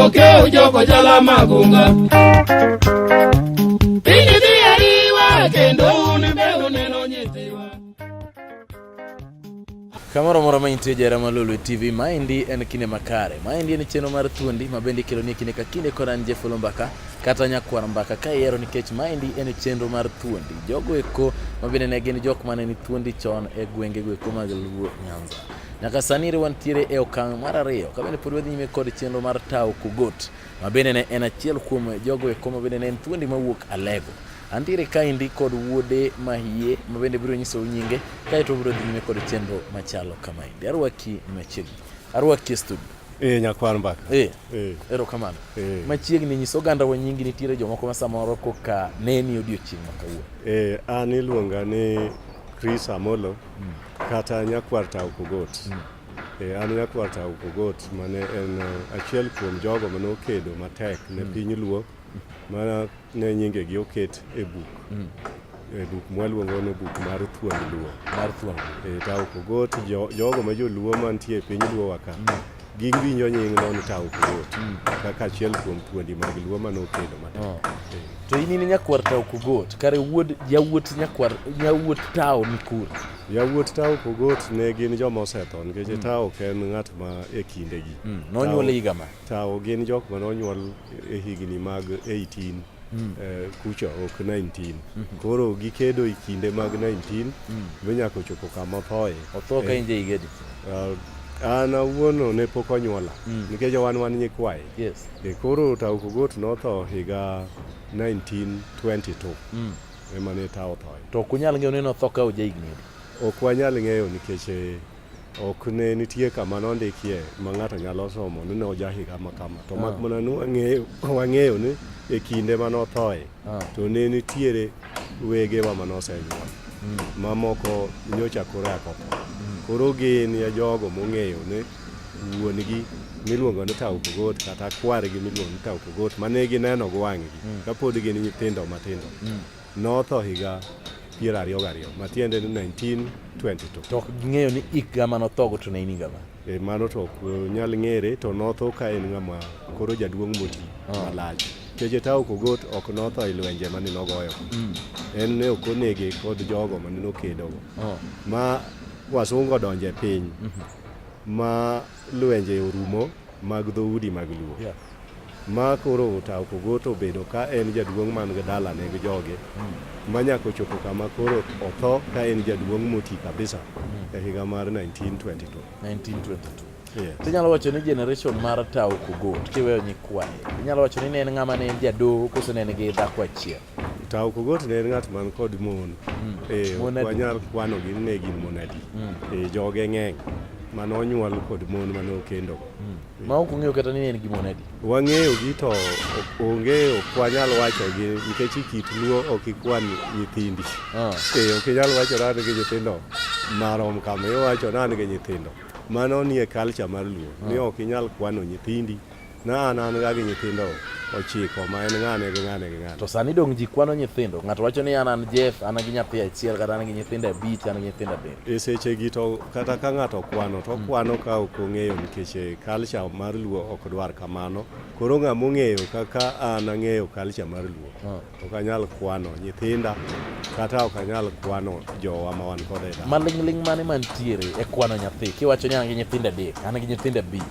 Okew joko jala magunga. Piny dhi ariwa kendo un be uneno nyithiwa. Kamoro amora ma intie jahera mar Lolwe TV, maendi en kinde makare. Maendi en chenro mar thuondi ma bende ikeloni e kinde ka kinde kod an Jeff Oloo Mbaka kata nyakwar Mbaka ka ihero nikech maendi en chenro mar thuondi. Jogo eko ma bende ne gin jok mane ni thuondi chon e gwenge go eko mag Luo Nyanza. Nyaka sani ere wantiere e okang' mar ariyo ka bende pod wadhi nyime kod chenro mar Tao Kogot ma bende ne en achiel kuom jogo eko ma bende ne en thuondi mawuok Alego. Antiere kaendi kod wuode mahie ma bende biro nyisou nyinge kaeto wabiro dhi nyime kod chenro machalo kamaendi. Arwaki machiegni. Arwaki e studio. Eh, nyakwar mbaka. Eh. Eh. Erokamano. Eh. Machiegni nyis oganda wa nyingi nitiere jomoko ma samoro koka neni odiochieng' ma kawuono. Eh, an iluonga ni Chris Amolo kata nyakwar Tau Kogot. Eh, an nyakwar Tau Kogot mane en achiel kuom jogo mane okedo matek ne piny Luo ma ne nyingegi oket e buk. E buk mwaluongo ni buk mar thuond Luo. Mar thuond. E, Tau Kogot, jogo ma joluo mantie e piny Luo wa ka, giwinjo nyingno ni Tau Kogot kaka achiel kuom thuondi mag Luo mane okedo matek. Oh. To in in nyakwar Tau Kogot, kare wuod yawuot nyakwar yawuot Tau ni kure? Yawuot Tau Kogot ne gin joma osetho nikech Tau ok en ng'at ma e kindegi. Nonyuol e higa ma? Tau gin jok ma nonyuol e higni mag 18 kucha ok 19. Koro gikedo e kinde mag 19 mi nyaka ochopo kama othoe. Otho ka in ja higa adi? An awuono ne pok onyuola nikech wan nyikwaye. Yes. E, koro Tau Kogot notho higa 1922 ema ne Tau othoe. To ok unyal ng'eyo ni notho ka oja higni adi? Ok wanyal ng'eyo nikech ok ne nitie kama nondikie ma ng'ato nyalo somo ni noja higa ma kama to mak mana ni wang'eyo ni e kinde mane othoe to ne nitiere wegewa mane osenyuol mamoko nyocha koro eka otho. Koro gin e jogo mong'eyo ni wuon-gi miluongo ni Tau Kogot kata kwargi miluongo ni Tau Kogot mane gineno gi wang'gi kapod gin nyithindo matindo notho higa 22 matiende ni 1922. To ok ging'eyo ni higa mane othogo to ne in higa ma? E, mano to ok nyal ng'ere to notho ka en ng'ama koro jaduong' moti malach. Nikech Tau Kogot ok notho e lwenje mane nogoyo. En ne ok onege kod jogo mane nokedogo. Ma wasungu odonjo e piny ma lwenje orumo mag dhoudi mag Luo. Yeah. Ma koro Tau Kogot obedo ka en jaduong' man gi dalane gi joge ma nyaka ochopo kama koro otho ka en jaduong' moti kabisa e higa mar 1922. 1922. Yes. Tinyalo wacho ni generation mar Tau Kogot kiweyo nyikwaye, inyalo wacho ni ne en ng'ama ne en jadoho koso ne en gi dhako achiel? Tau Kogot ne en ng'at man kod mon. Eh, Mon ok adi? wanyal kwano gi ni ne gin mon adi. Eh, joge ng'eny mane onyuol kod mon mane okendogo. Ma ok ung'eyo kata ni ne en gi mon adi? Wang'eyo gi to onge ok wanyal wacho gi nikech e kit Luo ok ikwan nyithindi. Eh, ok inyal wacho ni an gi nyithindo marom kama, iwacho ni an gi nyithindo. Mano nie culture mar Luo, ni ok inyal kwano nyithindi. Na an ga gi nyithindo 9 ma en ng'ane gi ng'ane gi ng'ane. To sani dong' ji kwano nyithindo. Ng'ato wacho ni an Jeff, an gi nyathi achiel kata an gi nyithindo 5, an gi nyithindo 7. E seche gi to kata ka ng'ato kwano to okwano ka ok ong'eyo nikech culture mar Luo ok dwar kamano. Koro ng'ama ong'eyo kaka an ang'eyo culture mar Luo, ok anyal kwano nyithinda kata ok anyal kwano jowa ma wan godo e dala. Maling'ling' mane mantiere e kwano nyathi? Kiwacho ni an gi nyithindo 3, an gi nyithindo 5.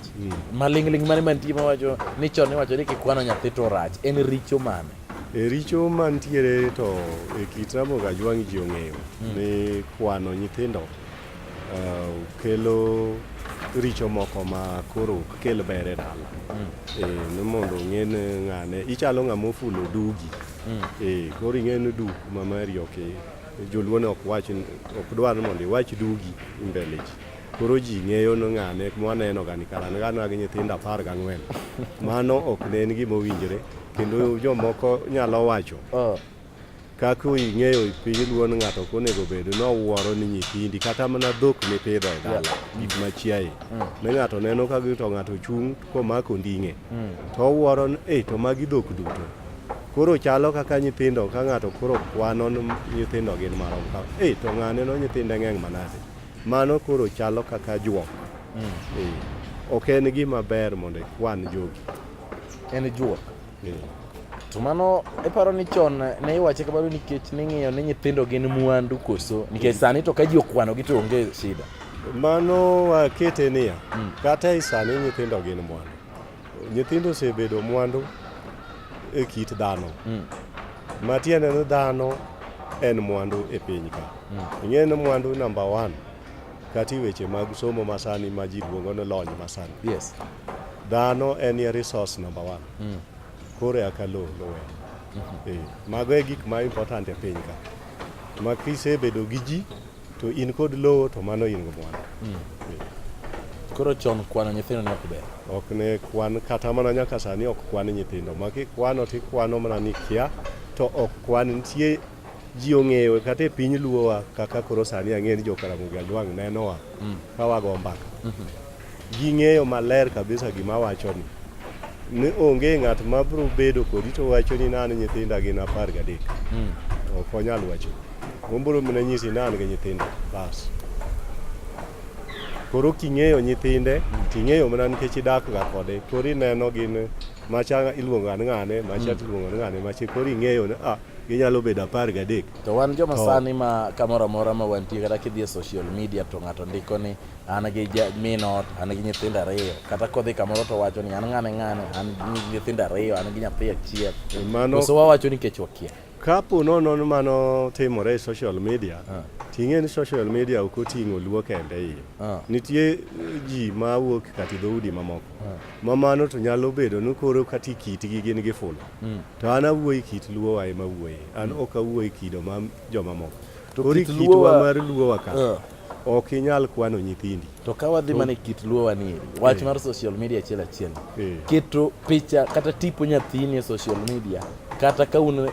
Maling'ling' mane mantie mawacho ni chon iwacho ni kikwano nyathi to rach, en richo mane? E richo mantiere to e kit Ramogi Ajwang' ji ong'eyo ni kwano nyithindo kelo richo moko ma koro ok kel ber e dala. Ni mondo ong'e ni ng'ane ichalo ng'ama ofulo dugi. Koro ing'e ni duk ma mari ok joluo ne ok wach ok dwar ni mondo iwach dugi mbele ji. Koro ji ng'eyo ni ng'ane mwaneno ga ni kara an gi nyithindo 14. Mano ok ne en gima owinjore kendo jomoko nyalo wacho kaka ing'eyo e piny Luo ni ng'ato ok onego bed ni owuoro ni nyithindi kata mana dhok mipidho e dala gik ma chiaye ni ng'ato neno ka to ng'ato chung' komako nding'e to owuoro ni eh to magi dhok duto. Koro chalo kaka nyithindo ka ng'ato koro kwano ni nyithindo gin marom ka eh to ng'ane no nyithinde ng'eny manade. Mano koro chalo kaka juok. Ok en gima ber mondo ikwan jogi. En juok. To mano iparo ni chon ne iwache kamano nikech ning'iyo ni nyithindo gin mwandu koso? Nikech sani to ka ji okwanogi to onge shida. Mano wakete niya, kata e sani nyithindo gin mwandu. Nyithindo osebedo mwandu e kit dhano. Matiende ni dhano en mwandu e piny ka. Ing'e ni mwandu number one kata e weche mag somo masani ma ji luongo ni lony masani. Yes. Dhano en e resource number one. Koro eka lowo luwe. Mago e gik ma important e piny ka. Ma kisebedo gi ji to in kod lowo to mano in gi mwandu. Koro chon kwano nyithindo ne ok ber. Ok ne kwan kata mana nyaka sani ok kwan nyithindo. Ma kikwano tikwano mana ni kia to ok kwan nitie ji ong'eyo kata e piny luowa kaka koro sani ang'e ni jo Karamogi Ajwang' nenowa ka wago mbaka. Ging'eyo maler kabisa gima wacho ni ni onge ng'at ma biro bedo kodi to wacho ni an nyithinda gin 13. Ok onyal wacho. Obiro mana nyisi ni an gi nyithindo bas. Koro king'eyo nyithinde ting'eyo mana nikech idak ga kode. Koro ineno gin macha iluongo ni ng'ane, macha iluongo ni ng'ane, macha koro ing'eyo ni ah ginyalo bedo 13. To wan joma sani ma kamoro amora ma wantie kata kidhi e social media to ng'ato ndiko ni an gi min ot, an gi nyithindo ariyo. Kata kodhi kamoro to wacho ni an ng'ane ng'ane, an gi nyithindo ariyo, an gi nyathi achiel. Mano Koso wawacho nikech wakia. Kapo nono ni mano timore e social media, ting'e ni social media ok oting'o luo kende iye. Nitie ji mawuok kata e dhoudi mamoko. Ma mano to nyalo bedo ni koro kata e kitgi gin gi fulo. To an awuoyo e kit luowa ema awuoye. An ok awuo e kido ma jomamoko. To Koro e kit kitwa luowa mar luowa ka, ok inyal kwano nyithindi. To ka wadhi mana e kit luowa ni eri, wach mar social media achiel achiel. Keto picha kata tipo nyathini e social media, kata ka un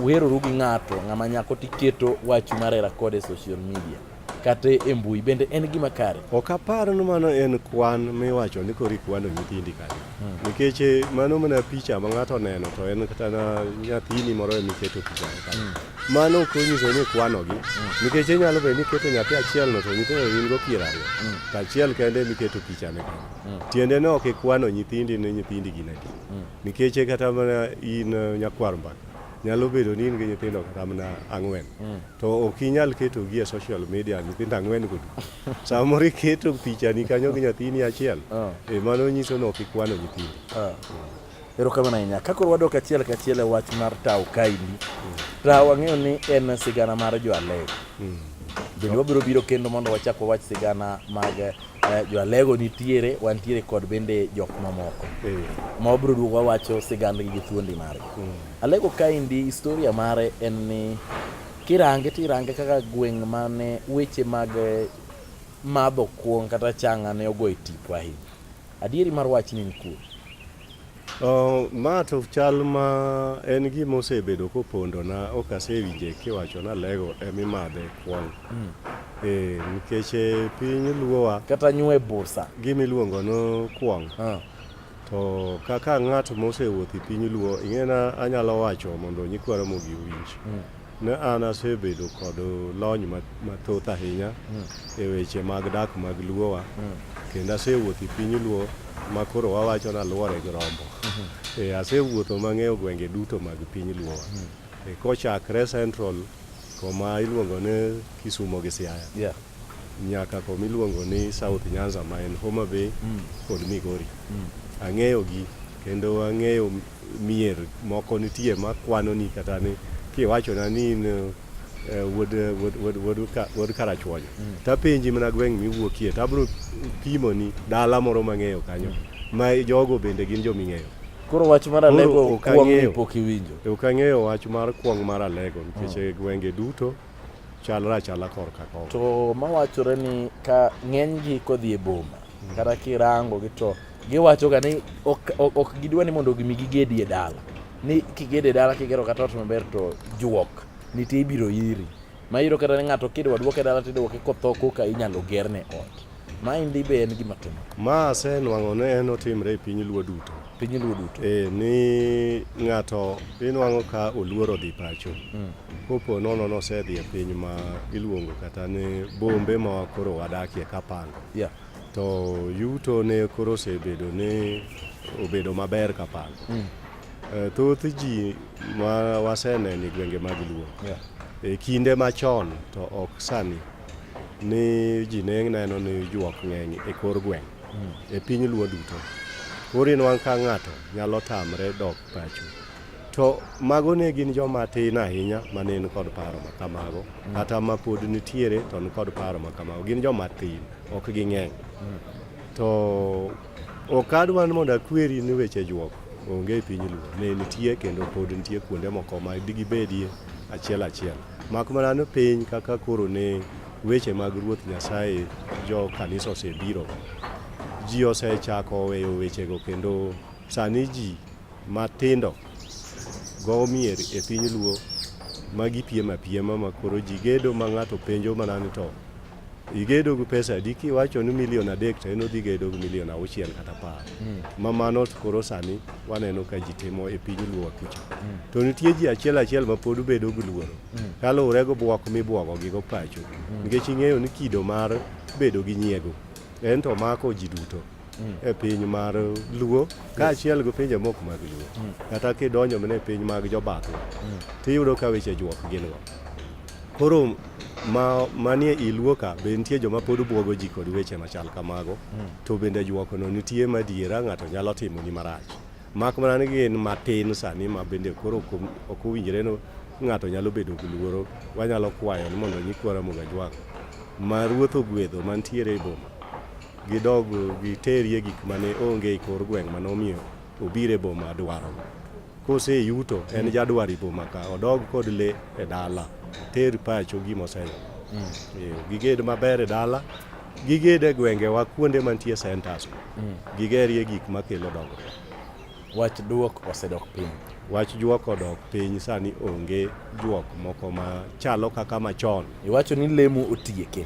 uheroru gi ng'ato, ng'ama nyako tiketo wachu mar hera kode e social media, kata e mbui, bende en gima kare? Ok apar ni mano en kwan miwacho ni koro ikwano nyithindi kanyo. Nikech mano mana picha ma ng'ato oneno to en kata na nyathini moro ema iketo picha kanyo. Mano ok onyiso ni ikwanogi. Nikech inyalo bedo ni iketo nyathi achiel no to nyithindo in go 20. To achiel kende ema iketo pichane kanyo. Tiende ni ok ikwano nyithindi ni nyithindi gin adi. Nikech kata mana in nyakwar mbaka, nyalo bedo ni in gi nyithindo kata mana 4. To ok inyal ketogi e social media nyithindo 4 go duto. Samoro iketo pichani kanyo gi nyathini achiel. Mano nyiso ni ok ikwano nyithindi. Erokamano ahinya. Ka koro wadok achiel kachiel e wach mar tawo kaendi, tawo ang'eyo ni en sigana mar jo Alego. Bende wabiro biro kendo mondo wachak wawach sigana mag jo Alego nitiere, wantiere kod bende jok mamoko. Ma wabiro duogo wawacho sigandgi gi thuondi margi. Alego kaendi, historia mare en ni kirange tirange kaka gweng' mane weche mag madho kuong' kata chang'a ne ogo e tipo ahinya. Adieri mar wachni ni kuo. Ma to chal ma en gima osebedo kopondona ok asewinje kiwacho ni Alego emimadhe kuong'. Nikech piny luowa kata nywe busa gima iluongo ni kuong'. To kaka ng'at mosewuotho e piny luo, ing'e na anyalo wacho mondo nyikwa Ramogi owinj. Ne an asebedo kod lony mathoth ahinya e weche mag dak mag luowa. Kendo asewuotho e piny luo ma koro wawacho ni aluore gi rombo. Asewuotho mang'eyo gwenge duto mag piny luowa. Kochakre Central koma iluongo ni Kisumo gi Siaya. Nyaka koma iluongo ni South Nyanza ma en Homa Bay kod Migori. Ang'eyo gi kendo ang'eyo mier moko nitie makwano ni kata ni kiwachona ni in wuod Karachuonyo tapenji mana gweng' miwuokie tabiro pimoni dala moro mang'eyo kanyo ma jogo bende gin joming'eyo. Koro wach mar Alego kuong' ni pok iwinjo. Ok ang'eyo wach mar kuong' mar Alego nikech gwenge duto chalre achala korka kono. To mawachore ni ka ng'eny gi kodhi e boma kata kirango gi to giwacho ga ni ok gidwa ni mondo gimi gigedi e dala. Ni kigedo e dala kigero kata ot maber to juok nitie ibiro iri. Ma iyudo kata ni ng'ato kidwa duoke dala tiduoke kotho koka inyalo gerne ot. Maendi be en gima timore. Ma asenwang'o ni en otimre e piny luo duto. Piny luo duto. Ni ng'ato inwang'o ka oluoro dhi pacho. Kopo nono nosedhi e piny ma iluongo kata ni bombe ma koro wadakie kapango. To yuto ne koro osebedo ni obedo maber kapal. Thoth ji ma waseneno e gwenge mag Luo e kinde machon to ok sani ni ji ne neno ni juok ng'eny e kor gweng' e piny Luo duto. Koro inwang' ka ng'ato nyalo tamre dok pacho. To mago ne gin joma tin ahinya mane ni kod paro ma kamago kata ma pod nitiere to ni kod paro ma kamago. Gin joma tin, ok ging'eny. To ok adwa ni mondo akweri ni weche juok onge e piny Luo. Ne nitie kendo pod nitie kuonde moko ma digibedie achiel achiel. Mak mana ni piny kaka koro ne weche mag Ruoth Nyasaye jo kanisa osebiro, ji osechako weyo wechego kendo sani ji matindo go mier e piny Luo ma gipiem apiema ma koro ji gedo ma ng'ato penjo mana ni to igedo gi pesa adi kiwacho ni milion 3 to en odhi gedo gi milion 6 kata 10. Ma mano to koro sani waneno ka ji timo e piny Luo kucha. To nitie ji achiel achiel ma pod bedo gi luoro kaluwore gi bwok mibuogo gi go pacho. Nikech ing'eyo ni kido mar bedo gi nyiego en to mako ji duto e piny mar Luo kaachiel gi pinje moko mag Luo. Kata kidonjo mana e piny mag jobathwa tiyudo ka weche juok gin go. Koro ma manie i Luo ka be nitie joma pod buogo ji kod weche machal kamago to bende juok no nitie madiera ng'ato nyalo timoni marach. Mak mana ni gin matin sani ma bende koro ok owinjre ni ng'ato nyalo bedo gi luoro. Wanyalo kwayo ni mondo nyikwa Ramogi Ajwang' ma Ruoth ogwedho mantiere e boma gidog giterie gik mane onge e kor gweng' mane omiyo obiro e boma dwaro. Koseyuto en jadwar e boma ka odog kod le e dala ter pacho gima oseyudo. Giged maber e dala, giged e gwengewa kuonde mantie centers gigerie gik makelo dongruok. Wach duok osedok piny. Wach juok odok piny sani onge juok moko ma chalo kaka machon. Iwacho ni lemo otieke.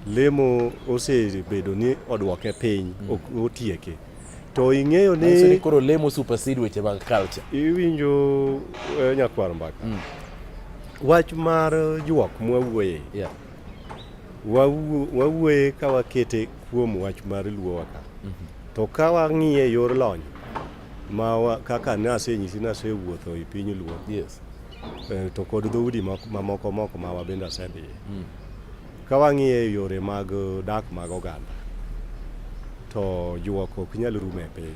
Lemo osebedo ni oduoke piny, ok otieke. To ing'eyo Manyiso ni ni koro lemo supersede weche mag culture. Iwinjo nyakwar mbaka. Wach mar juok mwawuoye. Wawuoye ka wakete kuom wach mar Luowa ka. To ka wang'iye yor lony ma kaka nasenyisi nasewuotho e piny Luo. To kod dhoudi mamoko moko ma wabende asedhiye. Ka wang'iye yore mag dak mag oganda to juok ok nyal rumo e piny.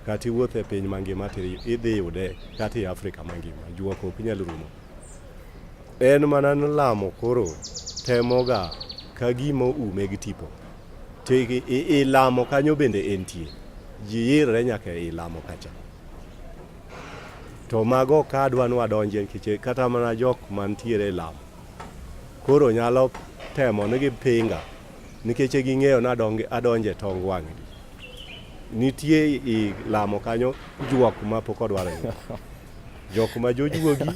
Kata iwuotho e piny mangima to idhi yude kata e Afrika mangima, juok ok nyal rumo. En mana ni lamo koro temoga ka gima oume gi tipo. To i lamo kanyo bende entie. Ji yirre nyaka e lamo kacha. To mago ok adwa ni wadonje nikech kata mana jok mantiere e lamo koro nyalo temo ni gipinga nikech ging'eyo ni adonje tong wang'gi. Nitie i lamo kanyo juok ma pok odwar yudo. Jok ma jojuogi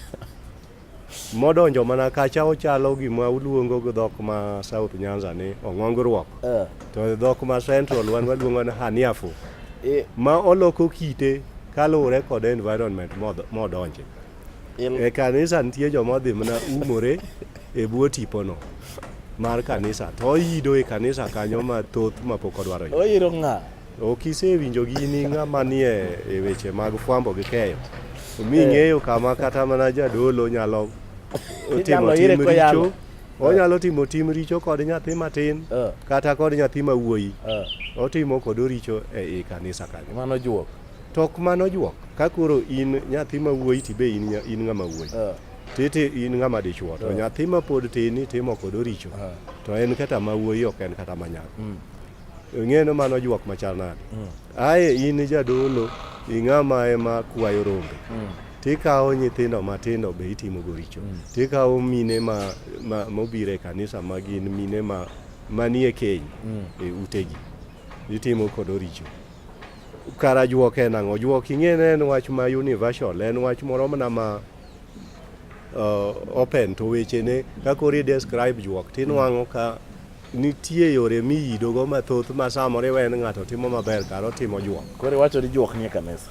modonjo mana kacha ochalo gima uluongo gi dhok ma South Nyanza ni ong'ongruok. To dhok ma Central wan waluongo ni haniafu. Ma oloko kite kaluwore kod environment modonje. E kanisa nitie joma odhi mana umore e bwo tipono mar kanisa to oyido e kanisa kanyo mathoth mapok odwaro yudo. Oyiro ng'a? Ok isewinjo gini ng'ama nie e weche mag fwambo gi keyo. Mi ng'eyo kama kata mana jadolo nyalo timo tim richo. Onyalo timo tim richo kod nyathi matin kata kod nyathi ma wuoyi. Otimo kod richo e i kanisa kanyo. Mano juok. To ok mano juok. Ka koro in nyathi ma wuoyi to be in ng'ama wuoyi. Titi in ng'ama dichuo. To nyathi ma pod tin itimo kod richo. To en kata ma wuoyi ok en kata ma nyako. Ing'e ni mano juok machal nade? Ae in jadolo, ing'ama ema kwayo rombe. Tikawo nyithindo matindo be itimo go richo. Tikawo mine ma mobiro e kanisa ma gin mine ma manie keny e utegi. Itimo kod richo. Kara juok en ang'o? Juok ing'e ni en wach ma universal, en wach moro mana ma open to wechene ka koro i describe juok tinwang'o ka nitie yore miyidogo mathoth ma samoro iwe ni ng'ato timo maber kar otimo juok. Koro iwacho ni juok nie kanisa.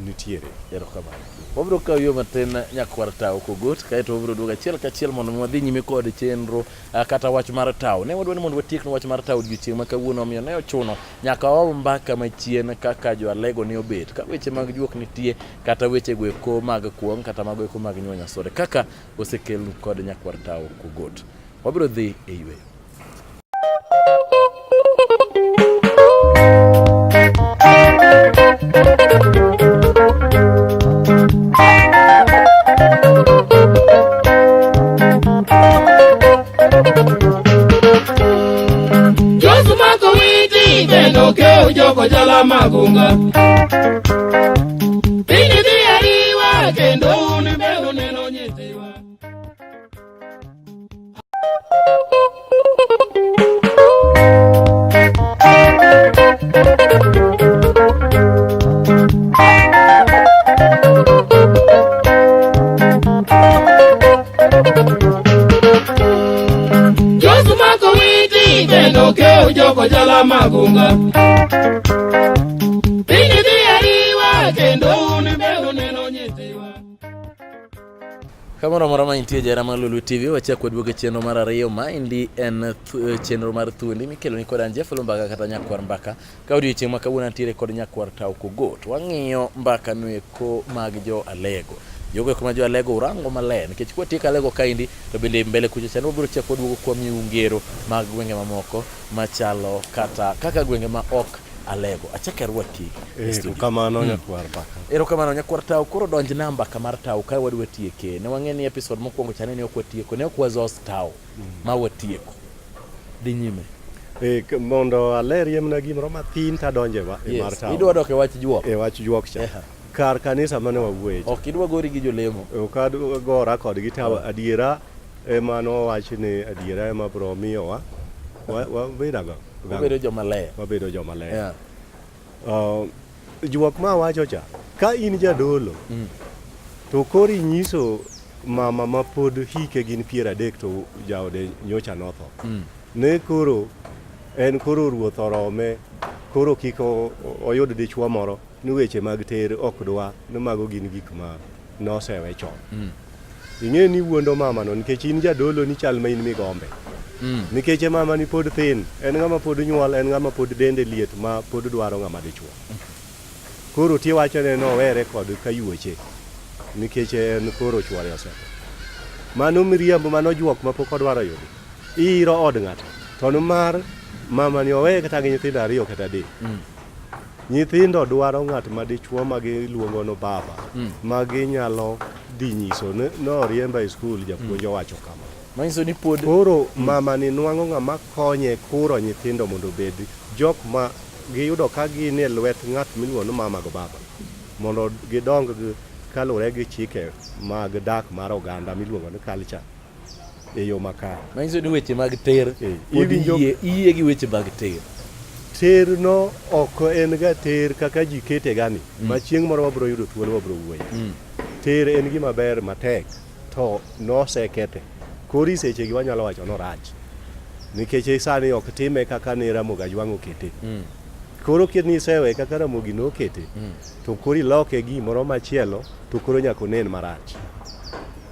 nitiere. Erokamano. Wabiro kawo yo matin nyakwar tawo kogot kaeto wabiro duogo achiel kachiel mondo mi wadhi nyime kod chenro kata wach mar tawo. Ne wadwa ni mondo watiek wach mar tawo odiochieng' ma kawuono omiyo ne ochuno nyaka waom mbaka machien kaka jo Alego ne obet ka weche mag juok nitie kata weche go eko mag kuong' kata mago eko mag nyuo nyasore kaka osekelnu kod nyakwar tawo kogot. Wabiro dhi e yweyo. Josu mako witi kendo keo joko jala magunga. Piny dhi ariwa kendo un be uneno nyithiwa. Josu mako witi kendo keo joko jala magunga. Piny dhi ariwa kendo un be uneno nyithiwa. Kamoro amora ma intie jahera mar Lolwe TV, wachak waduogo e chenro mar ariyo. Maendi en chenro mar thuondi mikelo ni kod an Jeff Mbaka kata Nyakwar Mbaka. Ka odiochieng' ma kawuono antiere kod Nyakwar Tau Kogot. Wang'iyo mbaka noeko mag jo Alego. Jogo eko ma jo Alego urango maler nikech kwatieko Alego kaendi to bende mbele kucha chande wabiro chako waduogo kwamiyou ngero mag gwenge mamoko machalo kata kaka gwenge ma ok Alego. Achak arwaki e studio. Erokamano nyakwar Mbaka. Erokamano nyakwar Tau, koro donj namba kamar Tau ka wadwa tieke. Ne wang'e ni episode mokwongo cha ne ok watieko, ne ok wazos Tau ma watieko. Dhi nyime. Mondo alerie mana gimoro mathin tadonje e mar Yes. Tau. Idwa dok e wach juok. E wach juok cha. Eha. Kar kanisa mane wawuoye cha. Ok idwa gori gi jolemo. Ok adwa kodgi to adiera ema nowach ni adiera ema biro miyowa wabedo ang'o? Wabedo joma ler. Wabedo joma ler. Yeah. Juok ma awacho cha, ka in jadolo to koro inyiso mama ma pod hike gin 30 to jaode nyocha notho. Ne koro en koro ruoth orome, koro kik oyud dichuo moro ni weche mag ter ok dwa, ni mago gin gik ma nosewe chon. Ing'e ni wuondo mama no nikech in jadolo ni chal ma in migombe. Nikech mama ni pod thin, en ng'ama pod nyuol, en ng'ama pod dende liet ma pod dwaro ng'ama dichuo. Koro tiwacho ne nowere kod kayuoche nikech en koro chuore osetho. Mano miriambo, mano juok ma pok odwaro yudo. Iiro od ng'ato to nimar mama ni oweye kata gi nyithindo 2 kata 3. Nyithindo dwaro ng'at ma dichuo ma giluongo no baba ma ginyalo dhi nyiso ni noriemba e skul japuonj owacho kama. Manyiso ni pod Koro mama ni nwang'o ng'ama konye kuro nyithindo mondo obed jok ma giyudo ka gin e lwet ng'at miluongo ni mama go baba mondo gidong gi kaluwore gi chike mag dak mar oganda miluongo ni culture e yo makare. Manyiso ni weche mag ter pod iyie gi weche mag ter. Ter no ok en ga ter kaka ji kete ga ni ma chieng' moro wabiro yudo thuolo wabiro wuoye. Ter en gima ber matek to nosekethe. Koro sechegi wanyalo wacho norach. Nikech sani ok time kaka ne Ramogi Ajwang' okete. Koro ni isewe kaka Ramogi nokete, to koro iloke gimoro machielo to koro nyaka onen marach.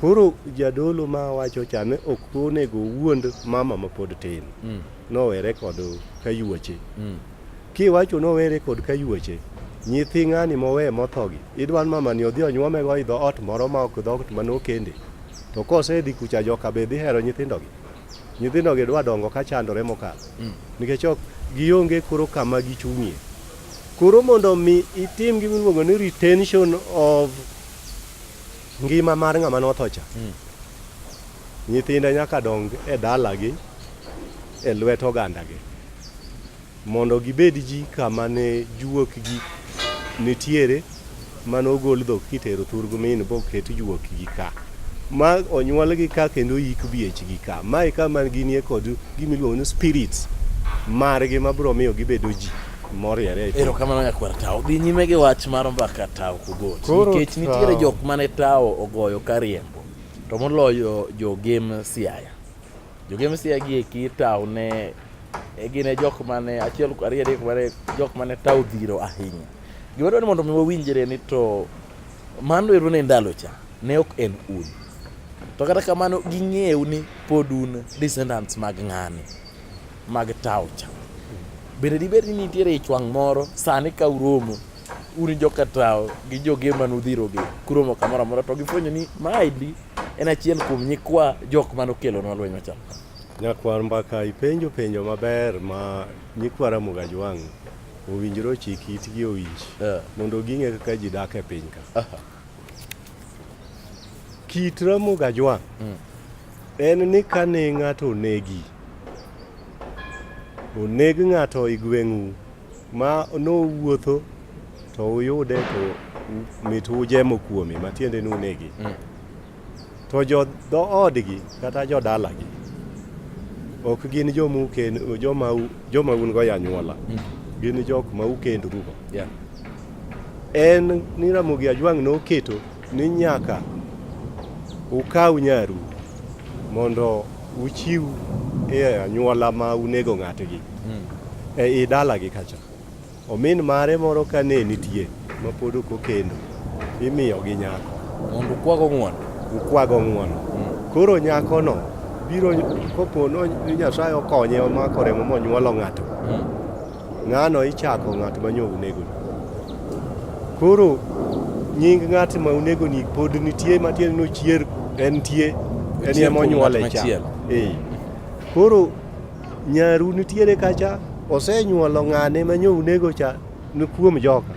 Koro jadolo ma wacho cha ni ok onego owuond mama ma pod tin. Nowere kod kayuoche. Kiwacho nowere kod kayuoche, nyithi ng'ani mowe mothogi, idwa ni mama ni odhi onyuome go e dhoot moro ma ok dhoot manokende. To kosedhi kucha joka be dhi hero nyithindogi. Nyithindogi dwa dongo ka chandore mokalo. Nikech ok gionge koro kama gichung'ie. Koro mondo mi itim gima iluongo ni retention of ngima mar ng'ama notho cha. Nyithinde nyaka dong e dalagi e lwet ogandagi mondo gibed ji kama ne juokgi nitiere mane ogol dhok kitero thurgi min boket juokgi ka. Ma onyuolgi ka kendo oyik biechgi ka. Ma e kama ginie kod gima iluongo ni spirits margi mabiro miyo gibedo ji moriere e piny. Erokamano nyakwar Tao. Dhi nyime gi wach mar mbaka Tao Kogot. Nikech nitiere jok mane Tao ogoyo kariembo. To moloyo jo Gem Siaya. Jo Gem Siaya gi eki Tao ne gin e jok mane achiel ariyo adek mane jok mane Tao dhiro ahinya. Gima dwaro ni mondo mi wawinjre ni to mano ero ne ndalo cha ne ok en un. To kata kamano ging'eyo ni pod un descendants mag ng'ani, mag tawo cha. Bende dibed ni nitiere ich wang' moro sani ka uromo un joka tawo gi joge manudhirogi kuromo kamoro amora to gifwenyo ni maendi en achiel kuom nyikwa jok manokelonwa lweny machal kama. Nyakwar mbaka ipenjo penjo maber ma nyikwa Ramogi Ajwang' owinjore ochik itgi owinj mondo ging'e kaka ji dak e piny ka. Kit Ramogi Ajwang' en ni kane ng'ato onegi, oneg ng'ato e gweng'u ma nowuotho to uyude to mit ujemo kuome matiende ni unege. To jo dhoodgi kata jodalagi ok gin joma uken, joma, joma un go e anyuola. Gin jok ma ukendrugo. En ni Ramogi Ajwang' noketo ni nyaka ukaw nyaru mondo uchiw e anyuola ma unego ng'atgi e i dalagi kacha. Omin mare moro ka ne nitie ma pod ok okendo, imiyogi nyako. Mondo ukwago ng'wono. Ukwago ng'wono. Koro nyakono biro kopo ni Nyasaye okonye omako remo monyuolo ng'ato. Ng'ano ichako ng'at ma nyo unegoni. Koro nying ng'at ma unegoni pod nitie matiende ni ochier en tie en ema onyuole cha. Eh. Koro nyaru nitiere kacha osenyuolo ng'ane ma nyo unego cha ni kuom joka.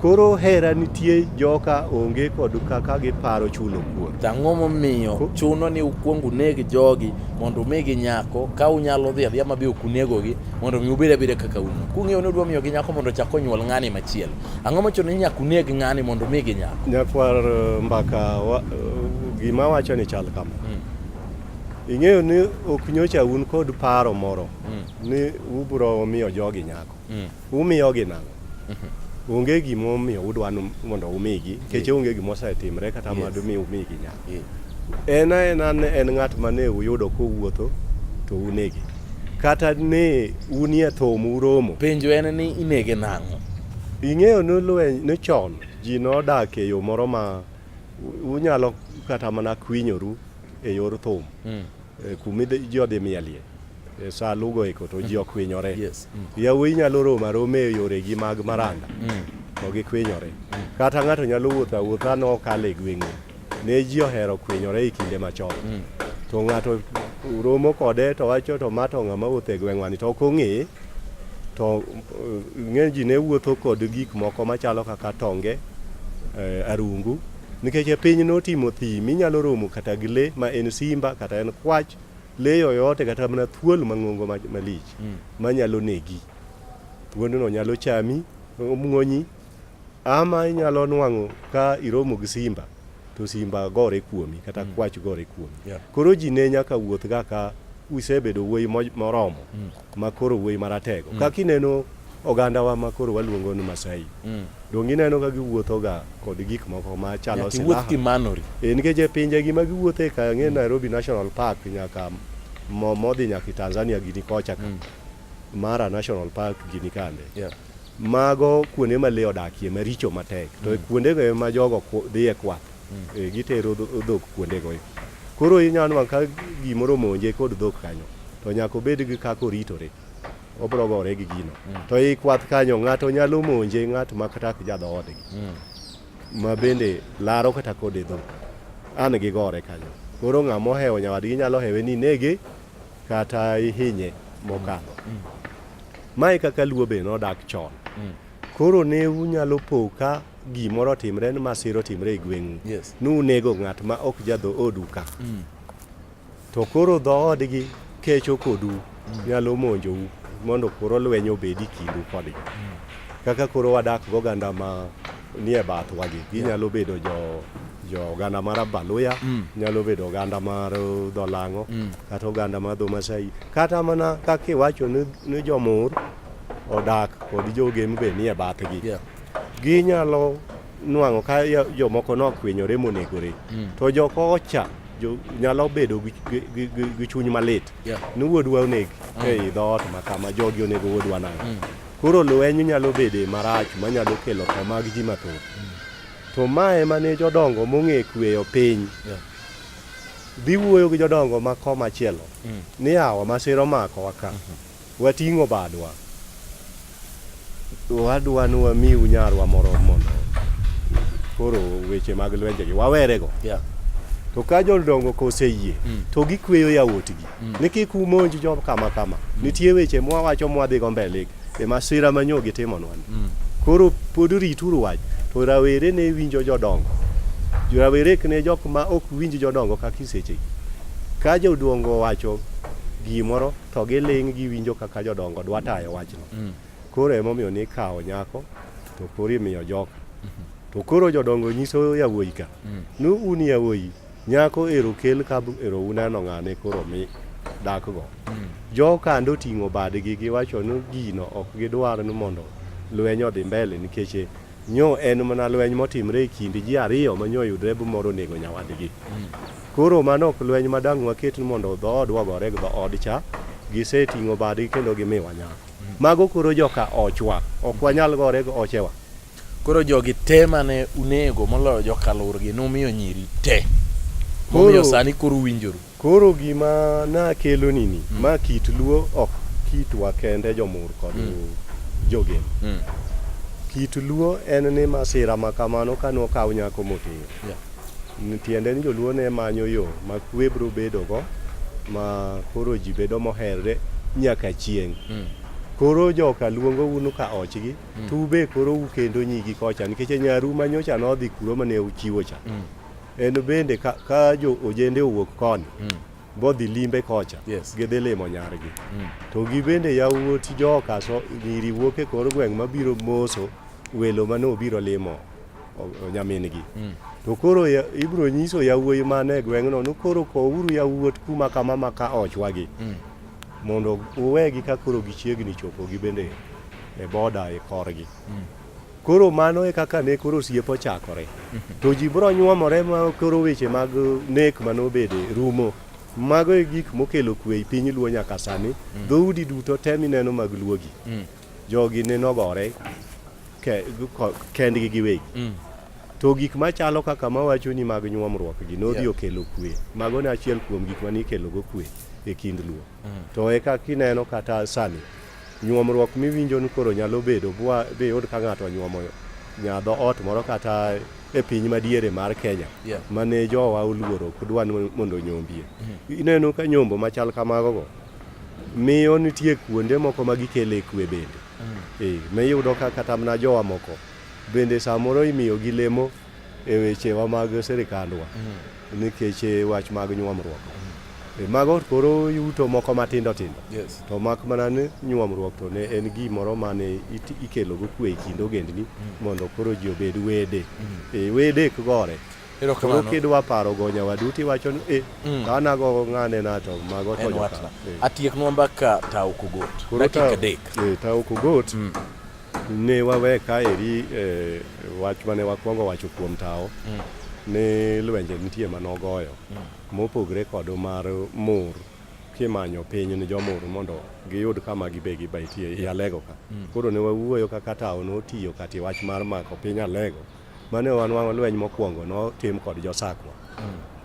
Koro hera nitie joka onge kod kaka giparo chulo kuor. To ang'o momiyo chuno ni ukwong uneg jogi mondo umigi nyako ka unyalo dhi adhiya mabe ok unegogi mondo mi ubed abeda kaka un. Kung'eyo ni udwa miyogi nyako mondo ochak onyuol ng'ani machielo. Ang'o mochuno ni nyaka uneg ng'ani mondo umigi nyako? Nyakwar mbaka wa, gima wacho ni chal kama. Ing'eyo ni ok nyocha un kod paro moro ni ubro miyo jogi nyako. Umiyogi nang'o? Onge gima omiyo udwa ni mondo umigi, nikech onge gima osetimre kata yes. madmi umigi nyako. Yeah. En aena ne en ng'at mane uyudo kowuotho to unege. Kata ne unie thum uromo. Penjo en ni inege nang'o? Ing'eyo ni lweny ni chon ji nodak e yo moro ma unyalo kata mana kwinyoru e yor thum. Kuma ji odhi mielie. E sa lugo eko to ji okwinyore. Yes. Yawuoyi nyalo romo aroma e yoregi mag maranda to gikwinyore. Kata ng'ato nyalo wuotho awuotha nokalo e gweng'u. Ne ji ohero kwinyore e kinde machon. To ng'ato romo kode to wacho to ma to ng'ama wuotho e gweng'wa ni to ok ong'eye. To ng'eny ji ne wuotho kod gik moko machalo kaka tonge, arungu. Nikech e piny notimo thim, inyalo romo kata gi lee ma en simba kata en kwach Lee yoyote kata mana thuol mang'ongo malich manyalo negi. Thuondno nyalo chami, omuonyi, ama inyalo nwang'o ka iromo gi simba to simba gore kuomi kata kwach gore kuomi. Yeah. Koro ji ne nyaka wuoth ga ka usebedo wuoyi moromo ma koro wuoyi maratego. Kaka ineno ogandawa ma koro waluongo ni Masai. Donge ineno ka giwuotho ga kod gik moko ma chalo Nyaka iwuoth silaha? kimanori. Eh, nikech e pinje gi ma giwuothe ka ng'e Nairobi National Park nyaka modhi nyaka Tanzania gini kocha ka. Mara National Park gini kande. Yeah. Mago kuonde ma lee odakie maricho matek. To e kuondego ema jogo dhiye kwath. Eh, gitero dhok kuondego. Koro inyalo nwang'o ka gimoro omonje kod dhok kanyo to nyaka obed gi kaka oritore. Obro gore gi gino. To ei kwath kanyo ng'ato nyalo monje ng'at ma kata ok ja dhoodgi. Ma bende laro kata kode dhok. An gigore kanyo. Koro ng'ama ohewo nyawadgi nyalo hewe ni inege kata ihinye mokadho. Mae kaka Luo be nodak chon. Koro ne unyalo po ka gimoro otimre ni masira otimre e gweng'u. Yes. Ni unego ng'at ma ok ja dhoodu ka. To koro dhoodgi kecho kodu nyalo monjou mondo koro lweny obedi kindu kodgi. Kaka koro wadak goganda ma nie bathwa gi, ginyalo bedo jo jo oganda mar Abaluya, nyalo bedo oganda mar Dholang'o, kata oganda mar dho Masai, kata mana kaka iwacho ni, ni jomur odak kod jogem be nie bathgi. Yeah. Ginyalo nwang'o ka jomoko nokwinyore monegore, to jokocha nyalo bedo gi, gi, gi, gi, gi chuny malit Yeah. ni wuodwa oneg ei dhoot ma kama jogi onego wuodwa nang'o. Koro lweny nyalo bede marach manyalo kelo tho mag ji mathoth. To ma ema ne jodongo mong'e kweyo piny. Dhi wuoyo gi jodongo ma koma chielo ni yawa masira omakowa ka. Wating'o badwa. Wadwa ni wamiu nyarwa moro mondo koro weche mag lwenjegi wawerego. To ka jodongo koseyie to gikweyo yawuotgi ni kik umonj jo kama kama. Nitie weche mwawacho mwadhigo mbele e masira ma nyo gitimonwa ni. Koro pod rituru wach. To rawere ne winjo jodongo. Rawere ne jok ma ok winj jodongo kaka isechegi. Ka jodongo owacho gimoro to giling' giwinjo kaka jodongo dwa tayo wachno. Koro emomiyo nikawo nyako to koro imiyo joka. To koro jodongo nyiso yawuoyi ka ni un yawuoyi nyako ero kel ka ero uneno ng'ane koro mi dakgo. Joka ndo oting'o badgi giwacho ni gino ok gidwar ni mondo lweny odhi mbele nikech nyo en mana lweny motimre e kind ji ariyo ma nyo oyudre moro onego nyawadgi. Koro mano ok lweny ma dang' waket ni mondo dhoodwa ogore gi dhood cha, giseting'o badgi kendo gimiwa nyako. Mago koro joka ochwa, ok wanyal gore gi ochewa. Koro jogi te mane unego moloyo joka lurgi numiyo nyiri te. Momiyo sani koro uwinjoru. Koro gima nakeloni ni, ma kit Luo ok kitwa kende jomur kod jogem. Kit Luo en ni masira ma kamano ka nokaw nyako moter. Tiende ni joluo ne manyo yo ma kwe biro bedogo ma koro ji bedo moherre nyaka chieng'. Koro joka luongo un ka ochgi to ube koro ukendo nyigi kocha nikech nyaru ma nyocha nodhi kuro mane uchiwo cha. En bende ka, ka jo ojende owuok koni bodhi limbe kocha gidhi limo nyargi. To gibende yawuot joka so nyiri wuok e kor gweng' mabiro moso welo mane obiro limo nyamin-gi. To koro ibiro nyiso yawuoyi man e gweng'no ni koro kowuru yawuot kuma kama ma ka ochwagi mondo uwegi ka koro gichiegni chopo gibende e boda e korgi. Koro mano e kaka ne koro osiep ochakore. To ji biro nyuomore ma koro weche mag nek manobede rumo. Mago e gik mokelo kwe e piny Luo nyaka sani. Dhoudi duto te mineno mag Luogi. Jogi ne nogore kendgi giwegi. To gik machalo kaka mawacho ni mag nyuomruok gi nodhi okelo kwe. Mago ne achiel kuom gik mane ikelo go kwe e kind Luo. To eka kineno kata sani nyuomruok miwinjo ni koro nyalo bedo bwa biyud ka ng'ato onyuomo nya dhoot moro kata e piny madiere mar Kenya mane jowa oluoro ok dwa ni mondo onyombie. Ineno ka nyombo machal kamago go miyo nitie kuonde moko ma gikele kwe bende. Miyudo ka kata mana jowa moko bende samoro imiyo gi lemo e wechewa mag sirikandwa nikech wach mag nyuomruok. Mago koro yuto moko matindo tindo. To mak mana ni nyuomruok to ne en gimoro mane ikelo go kwe e kind ogendni mondo koro ji obed wede. Wede ok gore. Koro kidwa paro go nyawadu tiwacho ni an ago ng'ane na to mago to joka. Atieknwa mbaka Tao Kogot. Dakika adek. Tao Kogot ne wawe kaeri wach mane wakwongo wacho kuom Tao ni lwenje nitie manogoyo mopogre kod mar mur kimanyo piny ni jomur mondo giyud kama gibe gibetie i Alego ka. Koro ne wawuoyo kaka Tao notiyo kati wach mar mako piny Alego mane wanwang'o lweny mokwongo notim kod josakwa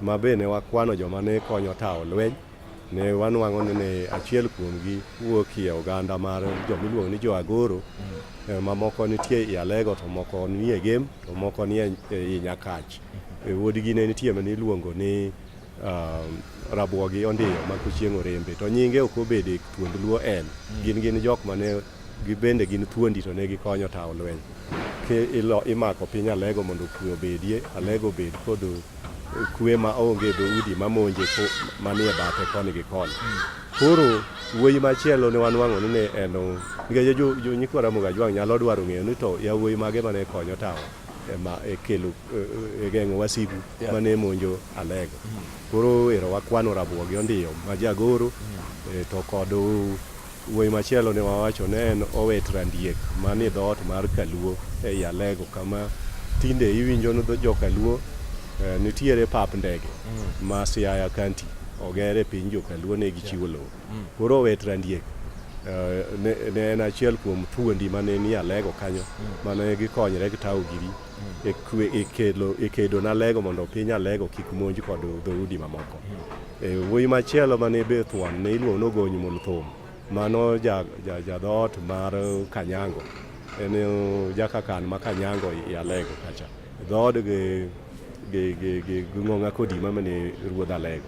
ma be ne wakwano joma ne konyo Tao lweny ne wanwang'o ni ne achiel kuomgi wuok e oganda mar joma iluongo ni jo Agoro mamoko nitie i Alego to moko nie Gem to moko nie i Nyakach. Wuodgi ne nitie mane iluongo ni Rabuogi Ondiyo ma Kochieng' Orembe to nyinge ok obedo e thuond Luo en gin jok mane gibende gin thuondi to ne gikonyo tawo lweny ke imako piny Alego mondo kwe obedie, Alego obed kod kwe ma onge dhoudi mamonje manie bathe koni gi koni. Koro wuoyi machielo ne wanwang'o ni ne en nikech jo nyikwa Ramogi Ajwang' nyalo dwaro ng'eyo ni to yawuoyi mage mane konyo tawo e kelo e geng'o wasigu mane monjo Alego. Koro ero wakwano Rabuogi Ondiyo ma jagoro to kod wuoyi machielo ne wawacho ne en Owet Randiek manie dhoot mar Kaluo ei Alego kama tinde iwinjo ni joka Luo nitiere pap ndege ma Siaya County oger e piny joka Luo ne gichiwo lowo. Koro Owet Randiek Ne en achiel kuom thuondi mane ni Alego kanyo mane gikonyre gi tawo giri e kwe e kelo e kedo na Alego mondo piny Alego kik monj kod dhoudi mamoko. Wuoyi machielo mane be thuon ne iluongo ni Ogony Multhum. Mano ja, ja, ja dhoot mar Kanyango. En jakakan ma Kanyango i Alego kacha. Dhood gi gi gi gi, gi Ng'ong'a Kodima mane ruodh Alego.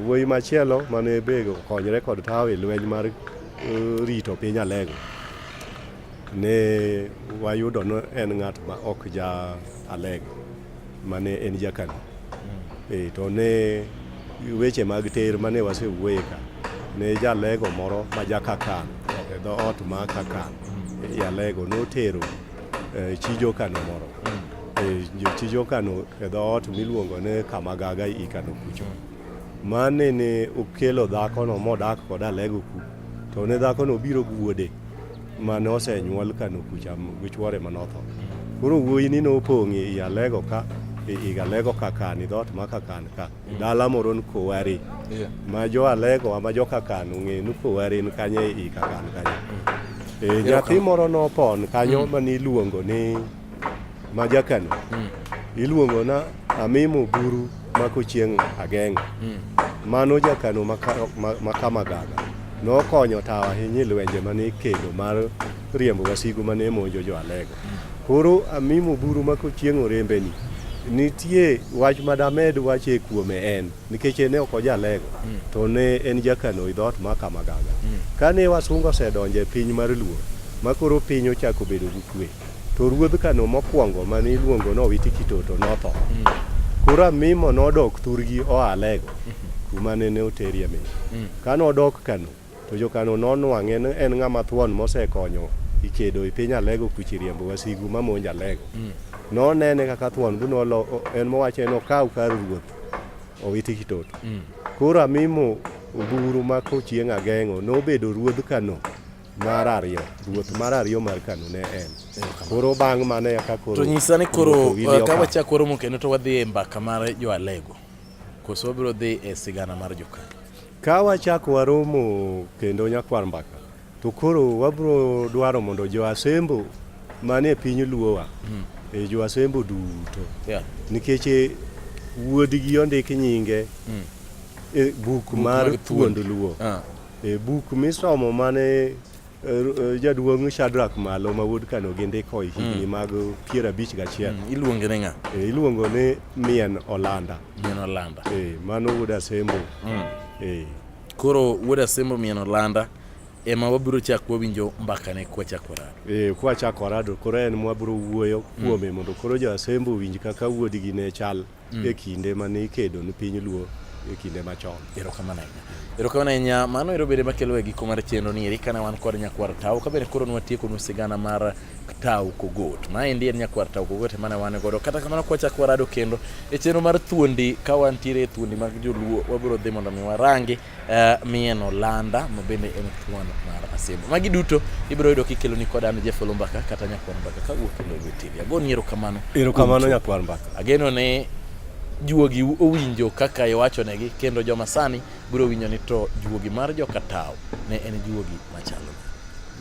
Wuoyi machielo mane be okonyre kod tawo e lweny mar rito piny Alego ne wayudo ni en ng'at ma ok ja Alego mane en jakano. To ne weche mag ter mane wasewuoye ka ne jalego moro ma jakakan e dhoot ma kakan e Alego notero chi jokano moro. Chi jokano e dhoot miluongo ni Kamagaga i Kano kucho. Mane ne okelo dhakono modak kod Alego ku to ne dhakono obiro gi wuode mane osenyuol Kano kucha gi chuore manotho. Koro wuoyi ni nopong' i Alego ka i Alego Kakan i dhoot ma Kakan ka dala moro ni Kowari ma jo Alego ma jo Kakan ong'e ni Kowari ni kanyo i Kakan kanyo. Nyathi moro nopon kanyo mane iluongo ni ma jakano iluongo na Amimo Buru mako chieng' Ageng'o. Mano jakano ma Kamagaga nokonyo tawo ahinya e lwenje mane ikedo mar riembo wasigu mane monjo jo Alego. Koro Amimo Buru mako chieng' Orembeni nitie wach madamed wache kuome en nikech en ne ok oja Alego to ne en jakano e dhoot ma Kamagaga. Kane wasungu osedonjo e piny mar Luo ma koro piny ochako bedo gi kwe to ruodh Kano mokwongo mane iluongo ni Owiti Kitoto notho. Koro Amimo nodok thurgi oa Alego kuma nene oterie min. Kane odok Kano to jo-Kano nonwang'e ni en ng'ama thuon mosekonyo e kedo e piny Alego kucha e riembo wasigu mamonjo Alego. Nonene kaka thuon bu nolo en mowacho ni okaw kar ruoth Owiti Kitoto. Koro Amimo Oburu ma Kochieng' Ageng'o nobedo ruodh Kano mar ariyo, ruoth mar ariyo mar Kano ne en. Koro bang' mano eka koro To nyisa ni koro ruoth Owili ka okawo. wachako romo kendo to wadhi e mbaka mar jo Alego. Koso wabiro dhi e sigana mar Jokano. Ka wachako waromo kendo nyakwar mbaka to koro wabiro dwaro mondo jo Asembo manie piny Luowa e jo Asembo duto nikech wuodgi ondik nyinge e buk mar mag thuond thuondi. Luo. E buk misomo mane jaduong' Shadrack Malo ma wuod Kano gi ndiko e higni mag 51. Iluonge ni ng'a? Iluongo ni Mien Olanda. Mien Olanda. Mano wuod Asembo. Koro wuod Asembo Mien Olanda ema wabiro chak wawinjo mbakane kwachako rado. Kwachako rado koro en mwabiro wuoyo kuome mondo koro jo Asembo owinj kaka wuodgi ne chal e kinde mane ikedo ni piny Luo e kinde machon. Erokamano ahinya. Erokamano ahinya. Mano ero bende makelo e giko mar chenro ni eri kane wan kod nyakwar Tau ka bende koro nwatiekonu sigana mar Tau Kogot. Maendi en nyakwar Tau Kogot ema ne wan godo. Kata kamano kwachako warado kendo e chenro mar thuondi ka wantiere e thuondi mag joluo wabiro dhi mondo mi warangi Mien Olanda ma bende en thuon mar Asembo. Magi duto ibiro yudo kikeloni kod an Jeff Olumbaka kata Nyakwar Mbaka kawuok e Lolwe TV. Agoni erokamano. Erokamano Nyakwar Mbaka. Ageno ni juogi owinjo kaka iwachonegi kendo joma sani biro winjo ni to juogi mar joka Tau ne en juogi machalo.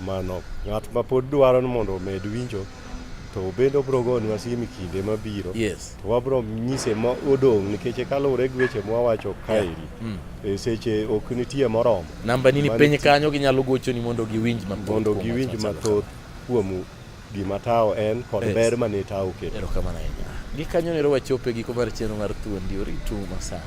Mano ng'at ma pod dwaro ni mondo omed winjo to bende obiro gonwa simu kinde mabiro. Yes. To wabiro nyise ma odong' nikech kaluwore gi weche mwawacho kaeri. E seche ok nitie moromo. Namba ni ni piny kanyo ginyalo gochoni mondo giwinj mathoth. Mondo giwinj mathoth kuom gima tawo en kod Yes. ber mane tawo kelo. Erokamano ahinya. Gikanyo nero wachopo e giko mar chenro mar thuondi oritu masani.